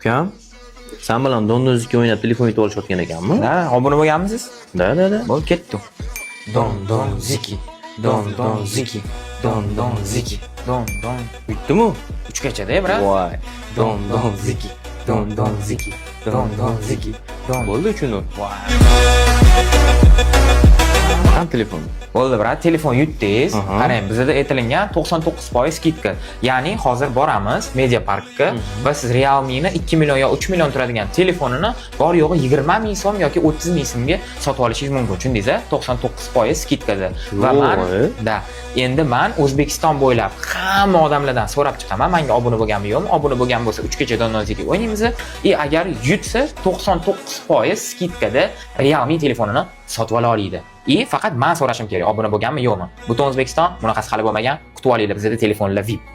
Ukam, san bilan Don Ziki o'ynab telefon yutib olishayotgan ekanmi? Ha, obuna bo'lganmisiz? Да. Bo'ldi, ketdi. Don Don Ziki, Don Don Ziki, Don Don Ziki. Don Don. Yutdimi? Uchgachada, брат. Voy. Don Don Ziki, Don Don Ziki, Don Don Ziki. Don. Bo'ldi, uchun. Voy. Qani telefon? Bo'ldi, брат, telefon yutdingiz. Aha. Qarang, bizada aytilingan 99% скидка. Ya'ni hozir boramiz Media Parkka va siz Realme'ni 2 million yo 3 million turadigan telefonini bor yo'g'i 20 ming so'm yoki 30 ming so'mga sotib olishingiz mumkin. Tushundingiz a? 99% скидка da. Va man Yo'q, e? Да, endi man O'zbekiston bo'ylab hamma odamlardan so'rab chiqaman, manga obuna bo'lganmi, yo'qmi. Obuna bo'lgan bo'lsa, 3 gacha Don Don Ziki o'ynaymiz. И agar yutsa, 99% скидка da Realme telefonini sotib ola oladi. И faqat man so'rashim kerak, obuna bo'lganmi, yo'qmi. Butun O'zbekiston, bunaqasi hali bo'lmagan. Kutib olinglar, bizda telefonlar VIP.